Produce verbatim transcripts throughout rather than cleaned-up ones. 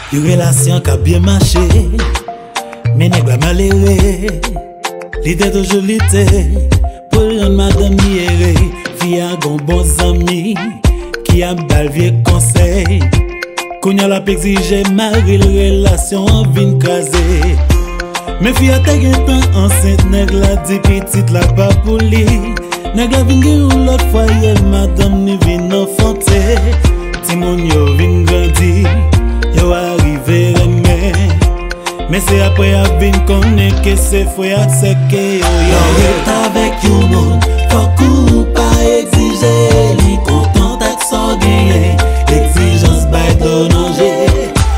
Yon relasyon k ap byen mache, men nèg la malere. Li te toujou lite pou l rann madanm li ere. Fi a gon bon zanmi ki ap ba l vye konsèy. Kounye a l ap egzije mari l, relasyon an vin kraze. Men fi a te gentan ansent, nèg la di pitit la pa pou li. Nèg la vin gen yon lòt fwaye, madanm ni vin anfante. Timoun yo vin grandi, yo arive renmen. Men se apre y ap vin konnen ke se frè ak sè ke yo ye. Lè w ret avèk yon moun, fòk ou pa egzije li kontan ak sa w genyen. Egzijans bay dlo nan je.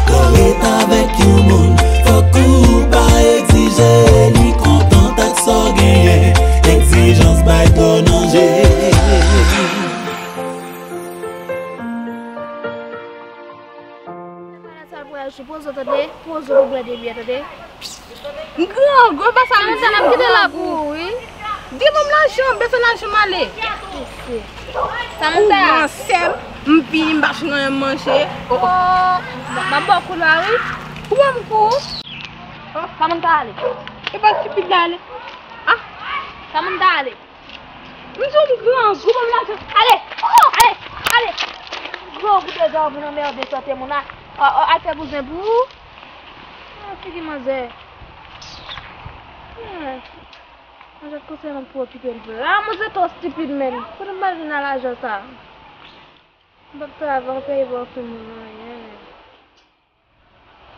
Lè w ret avèk yon moun, fòk ou pa egzije li kontan ak sa w genyen. Egzijans bay dlo nan je. Samantha pral sou pozo, tande. Pozo pou bwè de byè, tande. M grangou, e pa sa m di. Samantha, n ap kite la pou ou, wi. Di ban m lajan, m bezwen lajan m ale. Samantha. Ou gran sè m, m vini, m pa jwenn anyen manje. Oh, oh. M ap ba w kou la, wi. Ou ban m kou? Samantha, ale. E pa stipid la, ale. Ah. Samantha, ale. M di w m grangou, ban m lajan. Ale! Oh, ale! Ale! Grangou deja w vin anmède sante moun la. Oh, oh, al fè bouzen pou ou. Ah, figi manzè. Hmm. Manzè konsèy nan pwokipe l vre. Ah, manzè twò stipid menm. Kote m pral jwenn lajan sa? M p ap travay, m peye pou anfen moun anyen.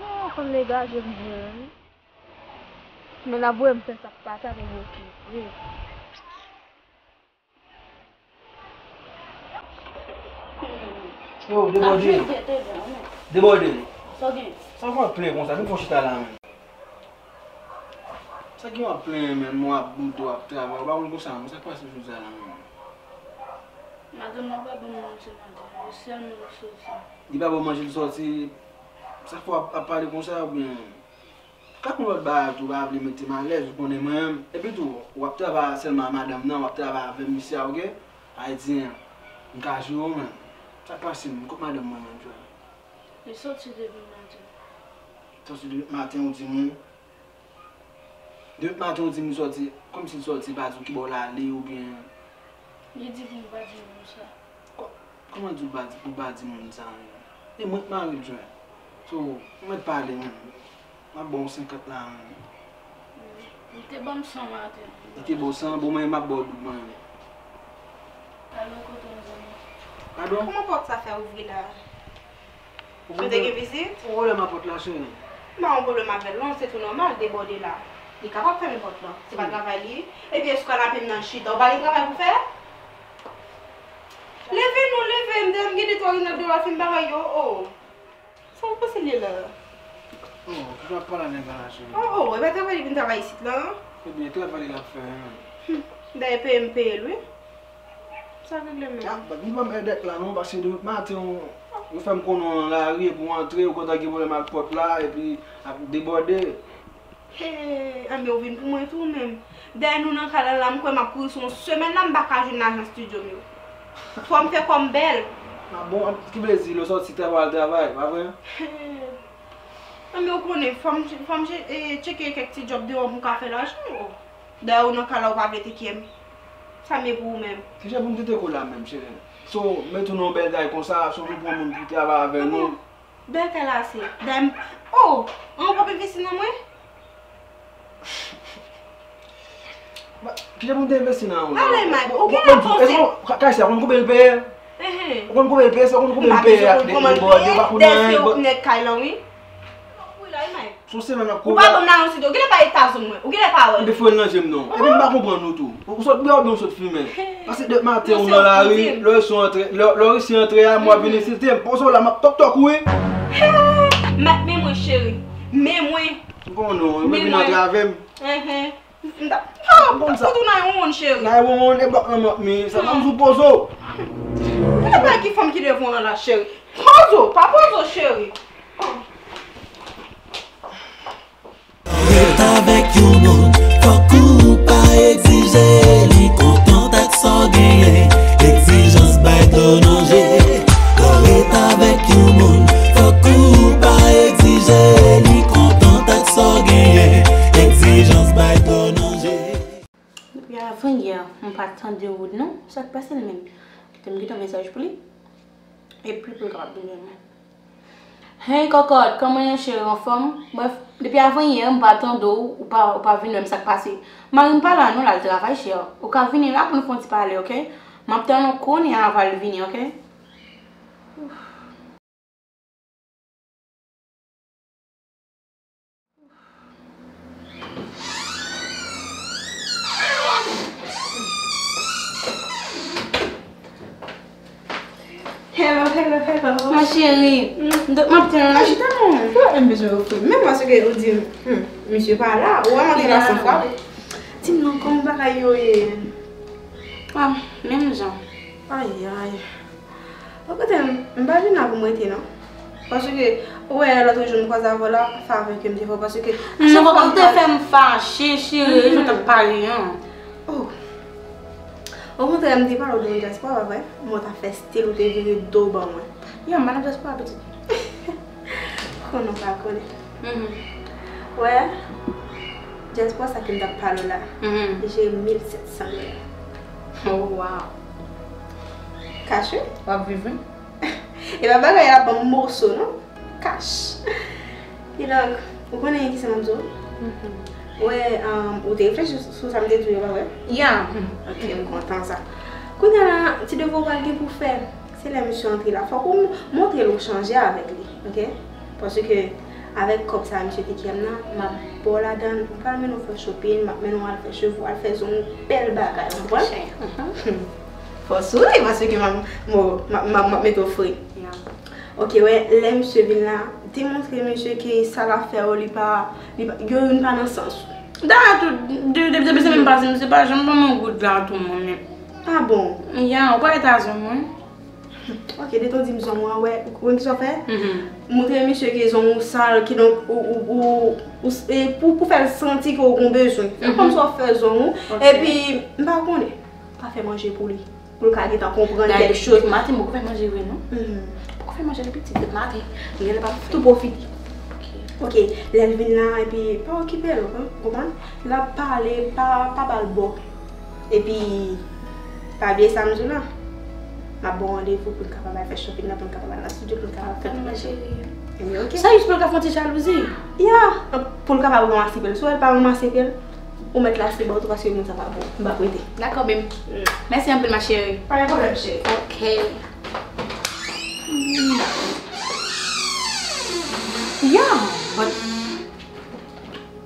Oh, konn degaje m vre wi. Men n ap voye m fè sa k pa sa pou m okipe. Yo, debòde. Debòde. Sa w gen? Sa w ap plenyen konsa? Vin fè w chita la menm. Sa ki w ap plenyen menm? W ap boude, w ap travay. Ou pa konn konsa menm. Sa k pase sou sa la menm? Madanm nan pa ban m manje maten. Li sèlman li soti. Li pa ba w manje, li soti. Sa fè w ap, ap pale konsa oubyen? Ka konn lòt bagay tou, pa vle mete m alèz, ou konnen mwen menm. Epi tou, w ap travay sèlman a madanm nan, w ap travay avè m isi a, oke? Ayisyen, m ka jere w menm. Sa k pase menm? Kot madanm mwen menm, frè? Li soti depi maten. Soti depi maten, ou di m wi. Depi maten, ou di m li soti, kòmsi li soti, li pa di w kibò l ale oubyen? Li di pou m pa di moun sa. Kò-, kòman di w pa di, pou pa di moun sa menm? E mwen k mari l, jwenn. So, ou mèt pale menm. M ap ba w senkant la menm. Li te ban m san maten. Li te ba w san, bon, mwen, m ap ba w doub mwen menm. Alo, kote w zanmi? Padon? Kòman pòt sa fè ouvri la? Ou te gen vizit? Ou pwoblèm ak pòt la, cheri? M pa gen pwoblèm avè l non, se tou nòmal, debòde la. Li kapab fèmen pòt lan. Se pa travay li ye. Epi eskandape m nan chita. Ou pa gen travay pou fè? Leve non, leve, m dèyè m gen de twa grenad dlo la fin bagay yo, oh. Sa w panse l ye la? Oh, ki w ap pale a nèg la la, cheri? Oh, oh, e pa travay li vin travay isit la? Ebyen, travay li l ap fè, hein. Hmm, dayè peye m peye l, wi. Sa regle menm. Ah, pa vin ban m èdèk la non, paske depi maten ou, ou fè m konnen w nan lari epi w antre, ou gentan gen pwoblèm ak pòt la, epi ap debòde. Hey, anben ou vin pou mwen tou menm. Dèyè nou nan kay la la, m kwè m ap kouri sou yon semèn la, m pa ka jwenn lajan estidyo m yo. Fò m fè kò m bèl. Ah bon, ki vle di lè w sòti travay, al travay, pa vre? Hey. Anben ou konnen, fò m, fò m je-, e, tcheke kèk ti djòb deyò pou m ka fè lajan, oh. Dayè ou nan kay la ou pa vle teke m. Sa m ye pou ou menm? Kijan pou m tete kou la menm, cheri? So, met ou nan yon bèl kay konsa, so nou pran moun pou travay avè nou. Bèl kay la se. Dayè m, oh, an w p ap envesti nan mwen? Kijan pou m te envesti nan ou? Ale, Mike, ou gen la panse. Kay sa, ou konn konbyen l peye? Ou konn konbyen l peye, sa, ou konn konbyen l peye ak de bòdye, ou pa konn anyen. Dèyè se ou k nèg kay lan, wi. Ou pa ban m lajan estidyo, ou genlè pa eta zòn mwen, ou genlè pa wè. Epi fò nan je m non. Epi m pa konprann ou tou. Ou sot bwè oubyen ou sot fimen? Paske depi maten ou nan lari, lè w antre, lè, lè w resi antre a, m wè w ap vin ensilte m. Panse w la, m ap tòk tòk ou wi. Men mwen cheri, men mwen. M konnen w, ou vin antre avè m. M ta, oh, m ta fout ou nan yon wonn, cheri. Nan yon wonn, e bòk nan mòt mi, sa pa m sou pozo. Gade pa ki fanm ki devan w la, cheri. Pozo, pa pozo, cheri. Ret avèk yon moun, fòk ou pa egzije li kontan ak sa w genyen. Egzijans bay dlo nan je. Lè w ret avèk yon moun, fòk ou pa egzije Avan yè, m pa tande w non. Sa k pase l menm? Kite m kite yon mesaj pou li. Epi pou l kapab vin wè mwen. Hey kòkòt, kòman w ye cheri, anfòm? Brèf, depi avan yè, m pa tande w, ou pa, ou pa vin wè m, sa k pase? Mari m pa la non, l al travay cheri. Ou ka vini la pou nou fè yon ti pale, oke? M ap tann ou kounye a avan l vini, oke? Hello, hello, hello. Ma chérie, m t-, m ap tann ou la, chita non. Ou wè m bezwen ofri. Menm paske ou di, hmm, misye pa la, ou wè m antre la san frape. Di m non, kòman bagay yo ye? Ah, menm jan. Ay, ay. Okontrè, m, m pa vin la pou m rete, non. Paske, ou wè, lòt jou m kwaze avè w la, favè ke m te fè w, paske a chak fwa m te fè m fache, cheri, jan w t ap pale an. Oh. Okontrè, m te pale w de yon dyaspora, pa vre? Men w t ap fè stil, ou te vire do ban mwen. Ya, m pa nan dyaspora, pitit. Konnen w pa konnen. Mhm. Wè, dyaspora sa ke m t ap pale w la, mhm, li jere mil sèt san dola. Oh, wow. Kach, wi. W ap viv, wi. E pa bagay la ban m moso, non. Kach. Kidonk, ou konnen kisa m ap di w? Mhm. Wè, um, ou te reflechi sou, sou sa m te di w yo, pa vre? Ya. Ok, m kontan sa. Kounye a la, ti devwa w pral gen pou w fè. Se lè misye antre la, fòk ou montre l ou chanje avèk li, oke? Paske avèk kòb sa a misye te kite m nan, m ap ba w ladan l, m pral mennen w fè shopping, m ap mennen w al fè cheve w, al fè zong w, bèl bagay, ou konprann? Chè. Fò w souri, paske m ap, m ap, m ap, m ap mete w fre. Ya. Oke, wè, lè misye vin la, demontre misye ke sa l ap fè yo, li pa, li pa, yo youn pa nan sans ou. Dayè tou, de, de, depi se menm pase, misye pa janm ban mwen yon goud la tou, mwen menm. Ah bon? Ya, ou pa Etazini, mwen. Ok, detan w di m zong ou an, wè, ou konn kisa w fè? Mhm. Montre misye ke zong ou sal, kidonk ou, ou, ou, ou, e pou, pou fè l santi ke w gon bezwen. Fè kòmsi w ap fè zong ou, epi, m pa konnen, pa fè manje pou li, pou l ka gentan konprann kèk choz. Maten, m poko fè manje vre, non. Mhm. M poko fè manje depi ti maten. M genlè pa fè. Tou pwofite. Ok. Ok, lè l vin la, epi pa okipe l, ou konprann? L ap pale, pa, pa ba l bò. Epi, pa bliye sa m di w la. M ap ba w randevou pou n kapab al fè shopping nan, pou n kapab al nan studio, pou n kapab fè tout bagay. Ebyen, ok. Sa jis pou l ka fè yon ti jalouzi? Ya, pou l kapab ranmase pè l. Si w wè l pa ranmase pè l, ou mèt lase bò tou paske moun sa pa bon. M p ap rete. Dakò, babe. Mèsi anpil, ma chérie. Pa gen pwoblèm, cheri. Ok. Ya, but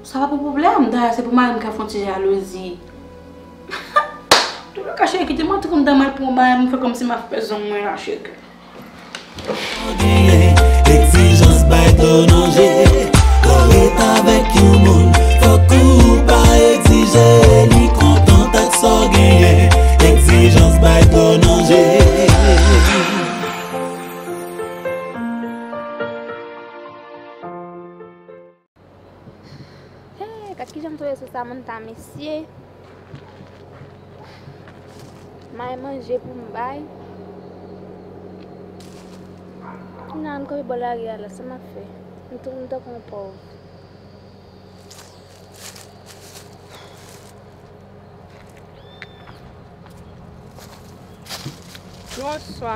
sa pa pou pwoblèm. Dayè, se pou mari m ka fè yon ti jalouzi. Antouka, cheri, kite m antre anndan m al pran yon bagay, m fè kòmsi m ap fè zong mwen la, cheri. Egzijans bay dlo nan je. Lè w ret avèk yon moun, fòk ou pa egzije li kontant ak sa w genyen. Egzijans bay dlo nan je. Hey, gad kijan m tonbe sou Samantha, mesye. M al manje pou m bay. Kounye a m kanpe bò lari a la, sa m ap fè? M tou, m tankou yon pòv. Bonswa.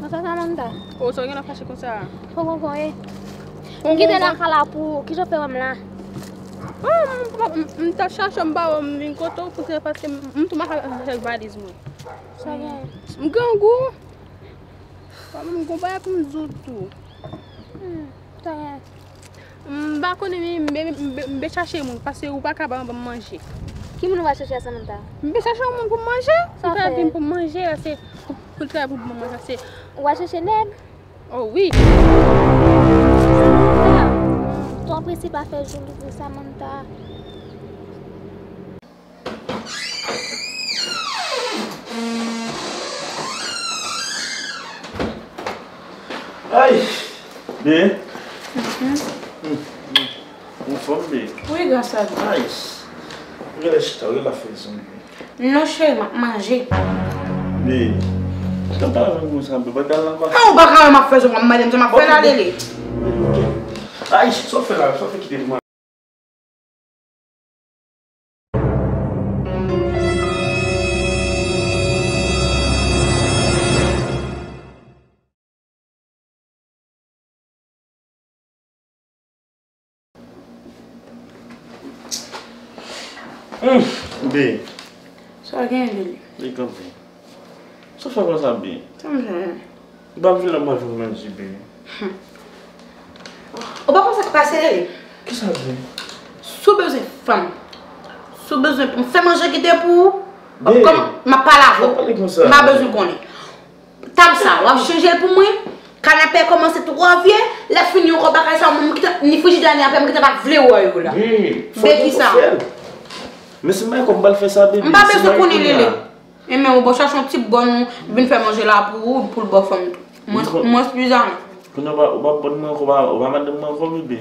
Bonswa, Samantha. O, sa w gen la fache konsa? Fò konkonye. M kite lakay la pou, kijan w fè wè m la? Ah, m, m, m, m t ap chache w, m pa wè w, m vin kote w, poutèt paske m, m tou m ap chache valiz mwen. Sa gen? M grangou. M gon bagay pou m di w tou. Hmm, sa gen. M pa konnen, men m, m, m, m, m chache moun, paske ou pa ka ban, ban m manje. Ki moun ou va chache a, Samantha? M chache yon moun pou m manje. Sa w fè? M di m pou m manje, paske pou, pou l travay pou ban m manje, paske. Ou va chache nèg? Oh wi. Samantha, twò prese, pa fè jalouzi, Samantha. Ay! Bebe? Mhm. Hmm, hmm. Ou anfòm, bebe? Wi, gras a Dye. Ay! Ou genlè chita, ou genlè fè zong. Non, cheri, m ap manje. Bebe, jan w pale avè m konsa, bebe, pa t al nan kò. An, ou pa ka wè m ap fè zong, w ap mande m sa m ap fè la, Lele. Ok. Ay, sa w fè la, sa w fè kite m. Hum, be. Sa gen, Lili? Li kanpe. Sa fè konsa, be? Sa m fè? M pa vin la, m pa vin manje, be. Ou pa konn sa k pase, Lili? Kisa, be? Si w bezwen fanm, si w bezwen pou m fè manje kite pou ou, kòman m ap pale avè w? M pa bezwen konnen. Tab sa, w ap chanje l pou mwen? Kanapè kòmanse twò vye, lè fini ankò bagay sa, mwen m kite ni frijidè ni apè, m kite pa vle wè yo la. Be, fò nou fè l. Men si m pa gen kòb, m pral fè sa, be. M pa bezwen konnen, Lili. E men ou bon chache yon ti bòn ou vin fè manje la pou ou, pou l ba w fanm tou. Mwen, mwen, eskize m. Kounye a ou pa, ou pa bòn mwen ankò, ou pa, ou pa madanm mwen ankò, bebe.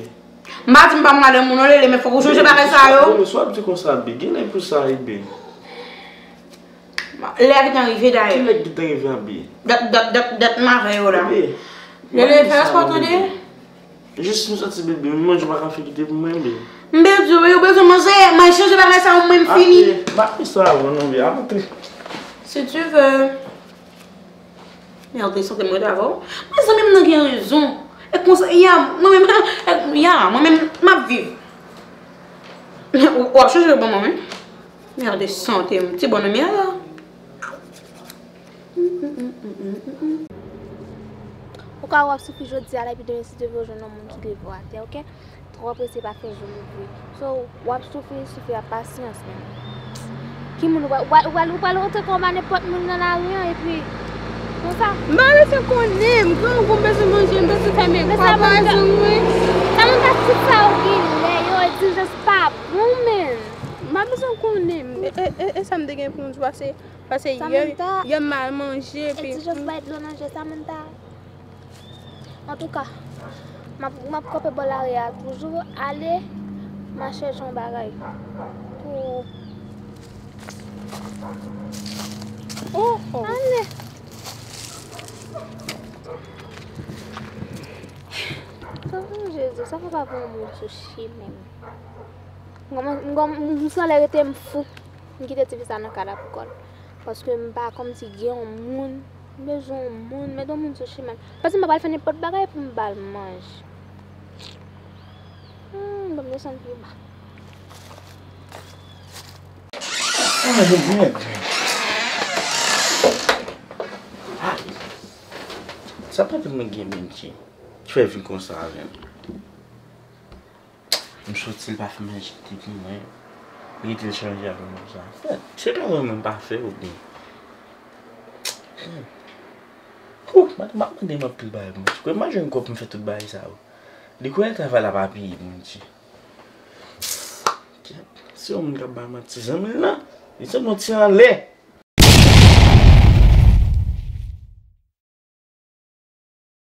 M pa di m pa madanm ou non, Lele, men fòk ou chanje bagay sa yo. Lele, sa w ap di konsa, be? Gen lè pou sa, wi, be. Lè a gentan rive, dayè. Ki lè ki gentan rive a, be? Dat, dat, dat, dat m avè yo la. Bebe, Lele, fè respè w tande. Jis m soti, bebe, m manje, ou pa ka fè kite pou mwen, be. M byen di w, wi, ou bezwen manje, mwen chanje bagay sa yo, mwen m fini. Ape, m ap fè sa avan non, be, ap antre. Si tu veux. Merde, santi m ret avè w. Mezanmi, m nan gen rezon. E konsa, ya, mwen menm, ya, mwen menm, m ap viv. W ap chanje ban mwen, wi. Merde, santi m. Ti bòn nan mè la. Ou ka wè w ap soufri jodi a la, epi demen si Dye vle w jwenn yon moun ki leve w atè, oke? Twò prese pa fè jou louvri. So, w ap soufri, soufri ak pasyans, men. Ki moun ou pral, ou pral, ou pral, ou pral rantre konba nenpòt moun nan lari an, epi, konsa. M pa bezwen konnen, m grangou, m bezwen manje, m bezwen fèmen kò, pa bezwen mwen. Sa moun ta tout sa yo genlè, yo egzijans pa bon, men. M pa bezwen konnen, e, e, e, e sa m te gen pou m di w, pase, pase yè, yè m mal manje, epi. Egzijans bay dlo nan je, sa moun ta. Antouka, m ap, m ap kanpe bò lari a toujou, ale, m a chèche yon bagay pou, oh, oh. Ale. Oh, Jezi, sa fè pa pou yon moun sou chimen m. M kòman, m kòman, m sanlè rete m fou. M kite tifi sa nan kad ap kò l. Paske m pa kòmsi gen yon moun. M bezwen yon moun. Mete yon moun sou chimen m. Paske m pa pral fè nenpòt bagay pou m ba l manje. Hmm, ban m desann pi ba. Ah, mèd. Sa pa tèlman gen menm ki fè vin konsa avè m. M soti, l pa fè manje kite pou mwen. Li rete l chanje avè m konsa. Fèt, se travay mwen m pa fè oubyen? Kou, madanm ap mande m anpil bagay pou mwen. Kwè m pa jwenn kòb pou m fè tout bagay sa yo. Li kwè travay la pa peye pou mwen, ti. Kèt, se yon moun k ap bay manti. Zanmi l lan, li sanble yon ti anlè.